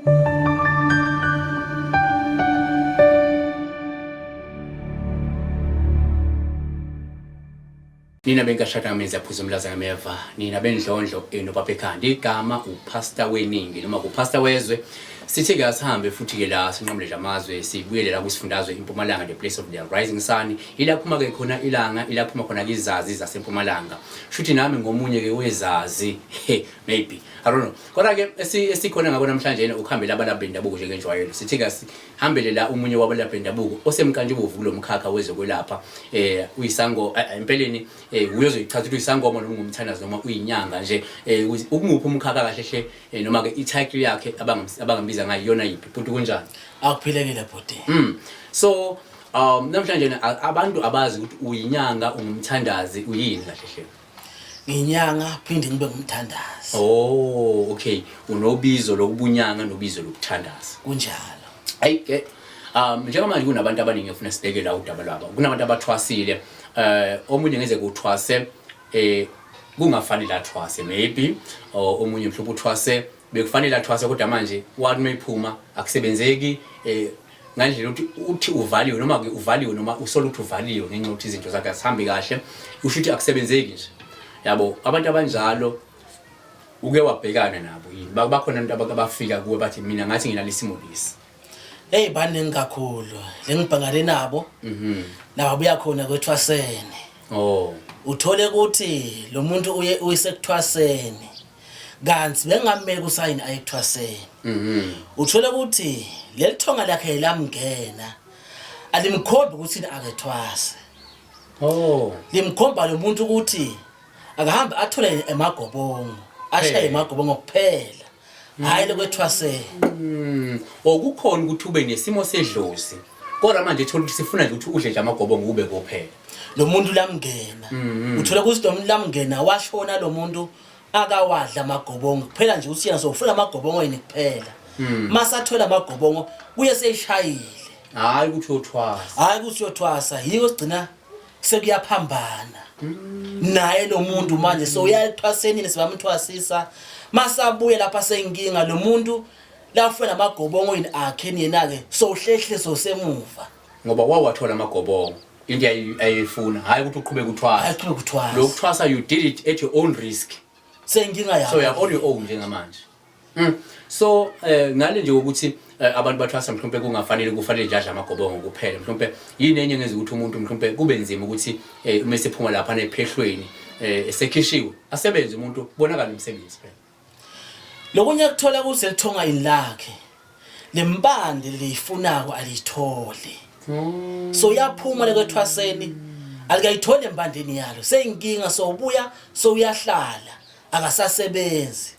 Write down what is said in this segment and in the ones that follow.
Nina benkashaka ngamenzi aphuza umlaza ngameva, nina bendlondlo enobaba ekhanda. Igama upastor weningi noma upastor wezwe. Sithi ke asihambe futhi ke la sinqamule nje amazwe sibuyele la kwisifundazwe iMpumalanga, the place of the rising sun. Ila phuma ke khona ilanga, ila phuma khona ke izazi zaseMpumalanga. Shuthi nami ngomunye ke wezazi, he, maybe. I don't know. Kodwa ke esikhona ngakho namhlanje ukuhambela abalaphi bendabuko njengenjwayelo. Sithi ke hambele la omunye wabalaphi bendabuko osemkantshubovu kulo mkhakha wezokwelapha, uyisango, empeleni, uyozoyichaza ukuthi uyisangoma noma ungumthandazi noma uyinyanga nje, ukumuphi umkhakha kahle hle, noma ke i-title yakhe abangambiza ngayo iyona yiphi? Bhuti, kunjani? Akuphilekile, bhuti. So namhlanje abantu abazi ukuthi uyinyanga, ungumthandazi, uyini kahle hle? Ngiyinyanga phinde ngibe ngumthandazi. Oh, okay, unobizo lokubunyanga nobizo lokuthandaza. Kunjalo. Hayi ke, njengamanje kunabantu abaningi efuna sibheke la udaba lwabo. Kunabantu abathwasile, omunye ngeze kuthwase kungafanele athwase maybe, or omunye mhlawumbe uthwase bekufanele athwase kodwa manje wathi mayiphuma akusebenzeki, ngandlela ukuthi uthi uvaliwe noma ke uvaliwe noma usola ukuthi uvaliwe ngenxa yokuthi izinto zakhe azihambi kahle, usho ukuthi akusebenzeki nje, yabo. Abantu abanjalo uke wabhekana nabo yini? Bakhona abantu abafika kuwe bathi mina ngathi nginalesimo lesi? Hey, baningi kakhulu lengibhangane nabo. Nababuya khona kwethwaseni. Uthole ukuthi lo muntu uye uyisekuthwaseni kanti bengamele kusayini aye ekuthwaseni. Uthole ukuthi leli thonga lakhe lamngena alimkhombi ukuthi akethwase. Limkhomba lo muntu ukuthi akahambe athole emagobongo, ashaye emagobongo kuphela, hayi lokwethwaseni. Okukhona ukuthi ube nesimo sedlozi kodwa manje thola ukuthi sifuna nje ukuthi udle nje amagobongo ube kuphela. Lo muntu lamngena, uthola ukuthi lo muntu lamngena washona, lo muntu akawadla amagobongo kuphela nje, uthi yena sowufuna amagobongo yini kuphela. Masathola amagobongo kuye seyishayile. Hayi ukuthi uyothwasa. Hayi ukuthi uyothwasa, yiko sigcina sekuyaphambana naye lo muntu manje, so uyathwasenile, sibamthwasisa, masabuye lapha seyinkinga lo muntu lafuna amagobongo yini akhe yena-ke sowuhlehle sowusemuva. Ngoba wawathola amagobongo, into ayifuna, hayi ukuthi uqhubeke uthwasa. Hayi uqhubeke uthwasa. Lo kuthwasa you did it at your own risk. Seyinkinga yakho. So you're on your own njengamanje. So ngale nje ukuthi abantu bathwasa mhlawumbe kungafanele, kufanele nje adle amagobongo kuphela, mhlawumbe yini enye ngenza ukuthi umuntu mhlawumbe kube nzima ukuthi uma esephuma lapha nephehlweni, esekhishiwe, asebenze umuntu kubonakala umsebenzi phela? Lokunye kuthola ukuthi selithonga yini lakhe lempande liyifunako aliyitholi, so uyaphuma lekwethwaseni alikayitholi empandeni yalo, seyinkinga, so ubuya so uyahlala akasasebenzi.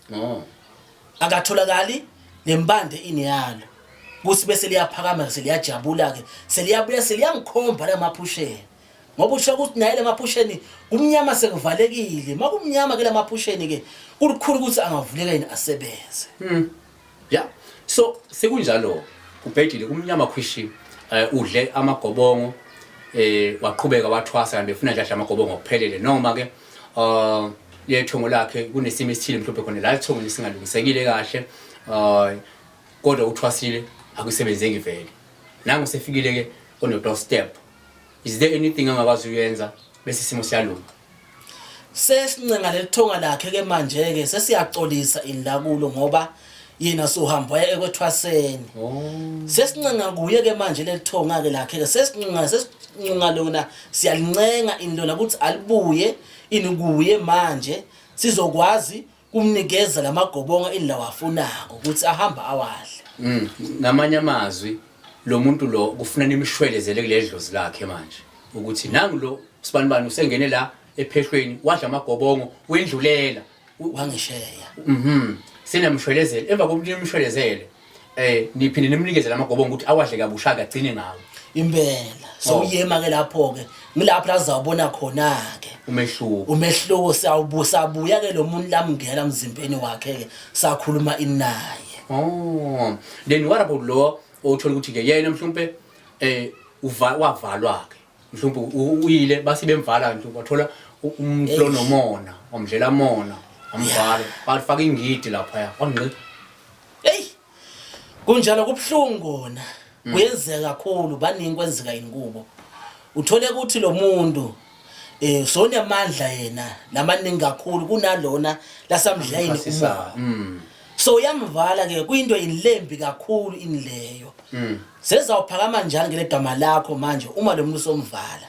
Akatholakali lempande ini yalo kuthi bese liyaphakama, seliyajabula ke, seliyabuya, seliyamkhomba lamaphusheni, ngoba usho ukuthi naye lamaphusheni kumnyama, sekuvalekile. Makumnyama ke lamaphusheni ke kulikhulu ukuthi angavuleka yini asebenze. Yeah, so sekunjalo kubhedile, kumnyama khwishi, udle amagobongo, waqhubeka wathwasa kanti befuna nje adle amagobongo kuphelele, noma ke lethongo lakhe kunesimo esithile mhlawumbe khona la lithongo lisingalungisekile kahle, kodwa uthwasile akusebenzeki vele, nangu sefikile ke on your doorstep, is there anything angakwazi uyenza bese isimo siyalunga? Sesincenga lelithonga lakhe ke manje ke, sesiyaxolisa inlakulo ngoba yena sohamba waya ekwethwaseni. Sesincenga kuye ke manje lelithonga ke lakhe ke, sesincenga lona, siyalincenga inlona ukuthi alibuye ini kuye manje, sizokwazi kumnikeza lamagobongo inlawo afunako ukuthi ahamba awadle. Ngamanye amazwi lo muntu lo kufuna nimshwelezele kule dlozi lakhe manje ukuthi nangu lo sibanibani usengene la ephehlweni, wadla amagobongo, wendlulela. Wangisheya. Sinamshwelezele, emva kokuthi nimshwelezele niphinde nimnikeze lamagobongo ukuthi awadle kabusha, agcine ngawo. Impela, so uyema ke lapho ke, ngilapho la sizawubona khona ke umehluko. Umehluko siyawubusa, buya ke lo muntu lamngena emzimbeni wakhe ke, sakhuluma inaye. Oh, then what about lo othola ukuthi ke yena mhlawumbe uva wavalwa ke, mhlawumbe uyile base bemvala, mhlawumbe wathola umuntu lonomona, wamdlela mona, amvala, bafaka ingidi lapha wangqi? Hey. Kunjalo kubuhlungu kona. Kuyenzeka kakhulu baningi kwenzeka inkubo. Uthole ukuthi lo muntu eh sonamandla yena lamaningi kakhulu kunalona lasamdlayini umoya. So uyamvala ke kuyinto inlembi kakhulu inleyo. Sezawuphakama njani ngele gama lakho manje uma lo muntu somvala.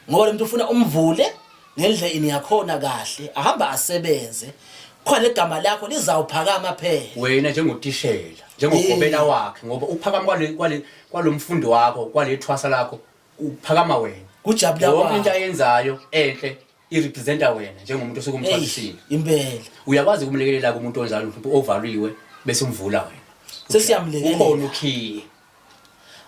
Ngoba lo muntu ufuna umvule ngendlela ini yakhona kahle ahamba asebenze khona legama lakho lizawuphakama phela. Wena njengotishela, njengogobela wakhe ngoba uphakama kwale kwale kwalomfundi wakho, kwale thwasa lakho uphakama wena. Kujabula Yonke into ayenzayo enhle irepresenta wena njengomuntu osuke umthwasisile. Impela. Uyakwazi ukumlekelela kumuntu onjalo mhlawumbe ovaliwe bese umvula wena. Sesiyamlekelela. Ukhona ukhiye.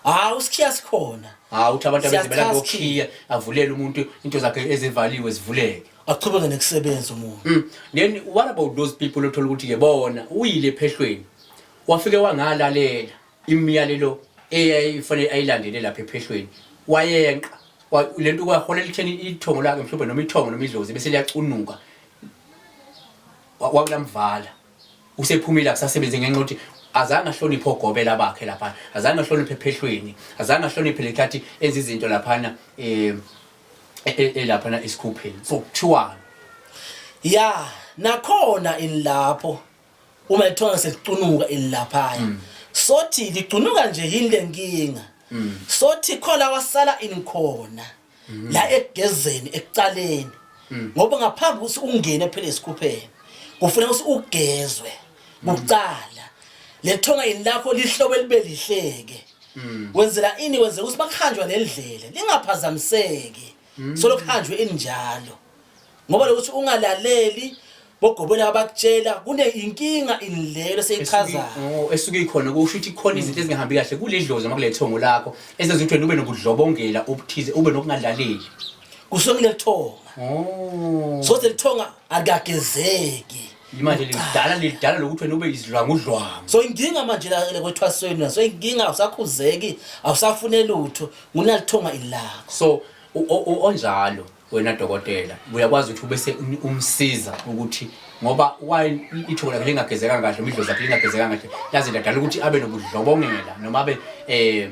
Hawu usikhiya sikhona. Hawu uthi abantu abezibela ngokhiya avulele umuntu into zakhe ezivaliwe zivuleke. Aqhubeke nekusebenza umuntu. Then what about those people othola ukuthi ke bona uyile ephehlweni wafike wangalalela imiyalelo eyayifanele ayilandele lapha ephehlweni wayenqa lento kwaholela ekutheni ithongo lakhe mhlawumbe noma ithongo noma idlozi bese liyacunuka wakulamvala usephumile akusasebenzi ngenxa yokuthi azange ahloniphe ogobela bakhe lapha azange ahloniphe ephehlweni azange ahloniphe lekhathi enza izinto laphana eh elaphana esikhupheni so kuthiwani ya nakhona inilapho uma ithonga selicunuka ililaphaya sothi licunuka nje yini lenkinga sothi khona wasala inikhona la ekugezeni ekucaleni ngoba ngaphambi ukuthi ungene phela esikhupheni kufuneka ukuthi ugezwe kucala lethonga yini lakho lihlobo libe lihleke wenzela ini wenzela ukuthi bakuhanjwa lendlela lingaphazamiseki solokuhanjwe injalo ngoba lokuthi ungalaleli bogobela abakutshela kune inkinga inlelo seyichazayo. Oh, esuke ikhona kusho ukuthi khona izinto ezingahambi kahle kuledlozi noma kulethongo lakho ezenza ukuthi wena ube nobudlobongela obuthize ube nokungalaleli. Kusuke kulethonga. Oh. So lelithonga alikagezeki. Manje lidala lidala lokuthi wena ube izidlwangudlwangu. So inkinga manje la kwethwasweni so inkinga awusakhuzeki awusafune lutho ngunalithonga ilakho. So onjalo wena dokotela uyakwazi ukuthi ubese umsiza ukuthi ngoba why ithongo lakhe lingagezekanga kahle noma idlozi lakhe lingagezekanga kahle laze ladala ukuthi abe nobudlobongela noma abe eh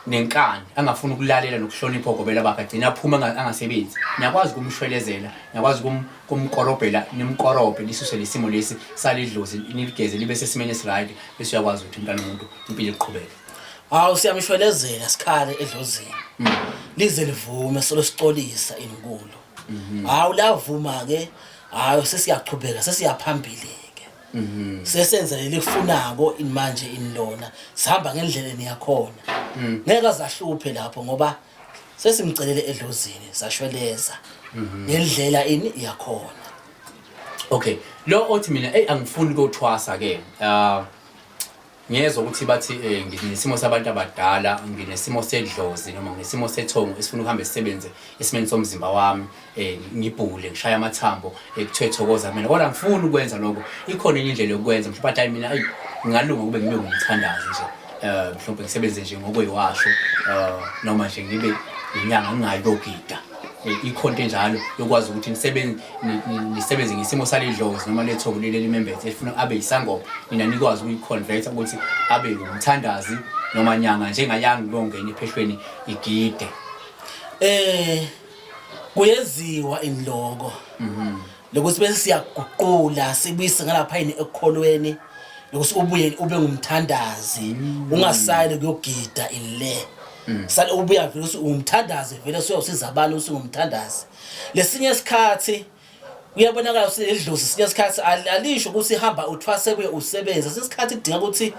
nenkani angafuni ukulalela nokuhlonipha ogobela bakhe agcina aphuma angasebenzi niyakwazi ukumshwelezela niyakwazi kumkorobhela nimkorobhe lisuse lesimo lesi salidlozi niligeze libe sesimeni esiright bese uyakwazi ukuthi umntana umuntu impilo iqhubeke. Hawu siyamshwelezela sikhale edlozini. Lize livume solo sixolisa inkulu. Hawu lavuma ke hawu sesiyaqhubeka sesiyaphambili ke. Sesenza leli kufunako manje inilona sihamba ngendlela eniyakhona. Ngeke azahluphe lapho ngoba sesimcelele edlozini sashweleza ngendlela ini yakhona. Okay, lo othi mina hey angifuni kothwasa ke. Ah Ngiyezwa ukuthi bathi eh, nginesimo sabantu abadala, nginesimo sedlozi noma nginesimo sethongo esifuna ukuhambe sisebenze esimeni somzimba wami, eh, ngibhule, ngishaye amathambo, eh, kuthiwe thokoza mina. Kodwa angifuni ukwenza lokho. Ikhona enye indlela yokwenza. Mhlawumbe athi hayi mina ayi ngingalunga kube ngibe ngumthandazi nje. Eh, mhlawumbe ngisebenze nje ngokweyiwasho, eh, noma nje ngibe inyanga ngingayi kogida. Ikhona into enjalo yokwazi ukuthi nisebenze nisebenze ngesimo salidlozi noma lethongo leli elimembethe elifuna abe yisangoma nina nikwazi ukuyiconverta ukuthi abe ngumthandazi noma nyanga njengayangi kuyongena ephehlweni igide. Eh kuyenziwa inloko. Lokuthi bese siyaguqula sibuyise ngalapha yini ekukholweni lokuthi ubuye ube ngumthandazi ungasayile kuyogida inle. Sale ubuya vele uthi ungumthandazi vele usuyawusiza abantu uthi ungumthandazi. Lesinye isikhathi kuyabonakala ukuthi leli dlozi sinye isikhathi alisho ukuthi hamba uthwase kuye usebenze. Sinye isikhathi kudinga ukuthi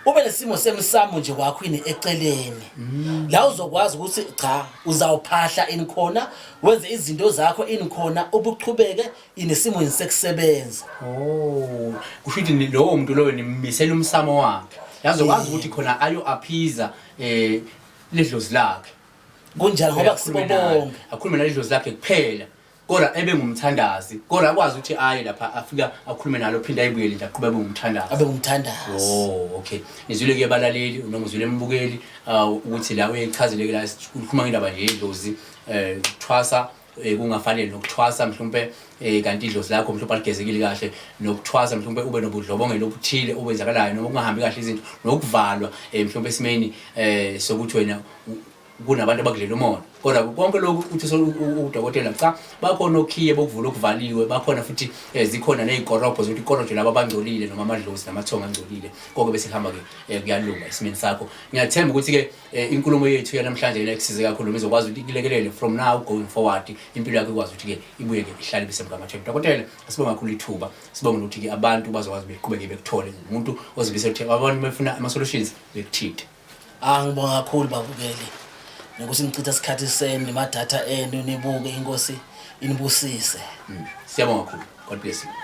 ube nesimo semsamo nje kwakho ini eceleni. La uzokwazi ukuthi cha uzawuphahla ini khona wenze izinto zakho ini khona ubuqhubeke inesimo sekusebenza. Oh, kusho ukuthi lowo muntu loyo nimmisela umsamo wakhe. Yazokwazi ukuthi khona ayo aphiza eh ledlozi lakhe. Kunjalo ngoba kusibo bonke. Akhulume naledlozi lakhe kuphela. Kodwa ebe ngumthandazi. Kodwa akwazi ukuthi aye lapha afika akhulume nalo phinde ayibuyele nje aqhubeke ngumthandazi. Abe ngumthandazi. Oh, okay. Nizwile ke balaleli noma uzwile embukeli ukuthi la uyayichazele ke la sikhuluma ngendaba nje yedlozi eh thwasa Kungafanele nokuthwasa mhlawumbe kanti idlozi lakho mhlawumbe aligezekile kahle, nokuthwasa mhlawumbe ube nobudlobongela obuthile obenzakalayo, noma kungahambi kahle izinto, nokuvalwa mhlawumbe esimeni sokuthi wena kunabantu abakudlela umona. Kodwa konke lokhu uthi udokotela cha, bakhona okhiye bokuvula okuvaliwe, bakhona futhi zikhona nezikorobho zokuthi ikorojwe laba abangcolile noma amadlozi namathongo angcolile, konke bese kuhamba-ke kuyalunga esimeni sakho. Ngiyathemba ukuthi-ke inkulumo yethu yanamhlanje yena ikusize kakhulu, noma izokwazi ukuthi ikulekelele from now going forward, impilo yakho ikwazi ukuthi-ke ibuye-ke ihlale ibisemgangathweni. Dokotela, sibonga kakhulu ithuba, sibonge nokuthi-ke abantu bazokwazi beqhubeke bekuthole umuntu ozimisele ukuthi abantu befuna ama-solutions bekuthinte. Ah, ngibonga kakhulu babukeli nokuthi nichitha isikhathi senu nemadatha enu nibuke. Inkosi inibusise. Siyabonga kakhulu. God bless you.